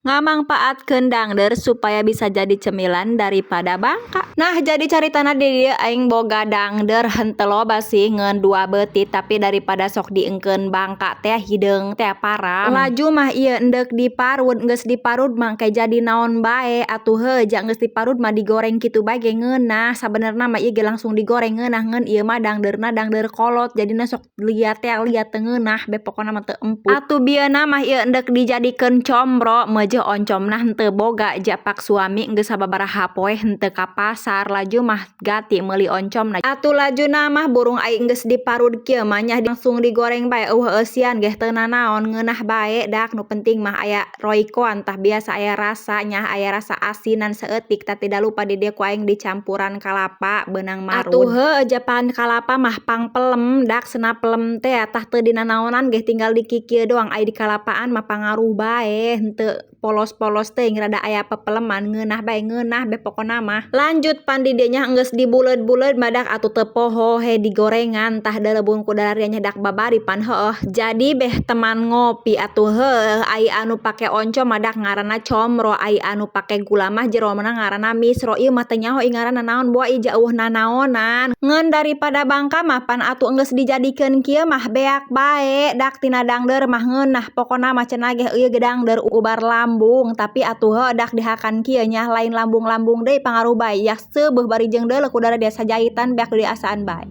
Ngamangpaatkeun dangdeur supaya bisa jadi cemilan daripada bangka. Nah, jadi caritana di dieu aing boga dangdeur henteu loba sih, ngeun 2 beuti, tapi daripada sok diengkeun bangka teh, hideung teh param. Laju mah ieu endeuk diparud, geus diparud mah engke jadi naon bae atuh. Heuh, ja geus diparud mah digoreng kitu bae ge ngeunah. Sabenerna mah ieu ge langsung digoreng ngeunah, ngeun ieu mah dangdeurna dangdeur kolot, jadina sok liat teh, liat teu ngeunah be, pokona mah teu empuk. Atuh bieuna mah ieu endek dijadikeun comro, meujeuh oncomna henteu boga, ja pak suami geus sababaraha poe henteu ka pasar. Laju mah gati meuli oncomna. Atuh lajuna mah burung aing geus diparud kieu mah nya langsung digoreng bae, euweuh eusian ge teu nanaon, ngeunah bae. Dak nu penting mah aya roycoan tah, biasa aya rasa nya, aya rasa asinan saeutik. Tah, tidak lupa di dieu ku aing dicampuran kalapa beunang marud. Atuh heuh, japan kalapa mah pangpelem, dak cenah pelem teh. Tah, teu dinanaonan ge tinggal dikikieu doang, ai dikalapaan mah pangaruh bae, henteu polos-polos teuing, rada aya pepeleman, ngeunah bae, ngeunah be pokona mah. Lanjut pan di dieu nya geus dibuleud-buleud mah, dak atuh teu poho he digorengan. Tah, dileubun ku dararia nya, dak babari pan heueuh jadi beh teman ngopi. Atuh heueuh, ai anu pake oncom mah dak ngaranna comro, ai anu pake gula mah jerona ngaranna misro. Ieu mah teu nyaho ieu ngaranna naon, boa ieu jauh nanaonan. Ngeun daripada bangka mah pan atuh geus dijadikeun kieu mah beak bae, dak tina dangdeur mah ngeunah pokona mah. Cenah ge ieu ge dangdeur ubar lambung, tapi atuh heuh, dak dihakan kieu nya lain lambung-lambung deui, pangaruh bae ya, seubeuh bari jeung deuleu ku daradia sajaitan beak diasaan bae.